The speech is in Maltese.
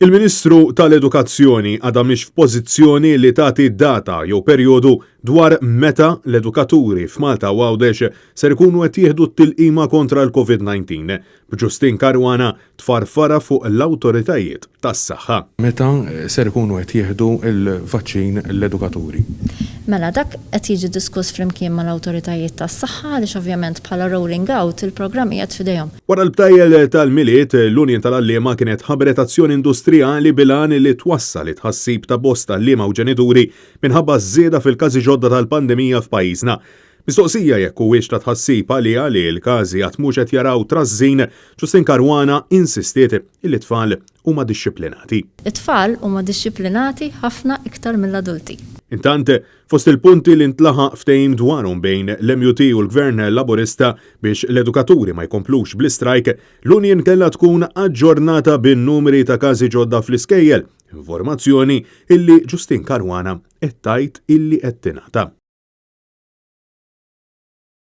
Il-Ministru tal-Edukazzjoni għadha mhix f'pożizzjoni li tagħti data jew perjodu dwar meta l-edukaturi f'Malta u Għawdex ser ikunu qed jieħdu t-tilqima kontra l-Covid-19, b'Justyne Caruana tfarfarha fuq l-awtoritajiet tas-saħħa. Meta ser ikunu qed jieħdu l-vaċċin l-edukaturi? Mela, dak qed jiġi diskuss flimkien mal-awtoritajiet tas-saħħa għaliex ovvjament bħala rolling out il-programm qiegħed f'idejhom. Wara l-btajjel tal-Milied, l-Union tal-Għalliema kienet ħabbret azzjoni industrijali bil-għan li twassal it-tħassib ta' bosta għalliema u ġenituri minħabba ż-żieda fil-każi ġodda tal-pandemija f'pajjiżna. Mistoqsija jekk huwiex ta' tħassib għaliha li l-każi għad mhux qed jaraw trażżin, Justyne Caruana insistiet illi t-tfal huma dixxiplinati. It-tfal huma dixxiplinati ħafna iktar mill-adulti. Intant, fost il-punti li ntlaħaq ftehim dwarhom bejn l-MUT u l-Gvern Laburista biex l-edukaturi ma jkomplux bl-istrajk, l-union kellha tkun aġġornata bin-numri ta' każi ġodda fl-iskejjel, informazzjoni illi Justyne Caruana qed tgħid illi qed tingħata.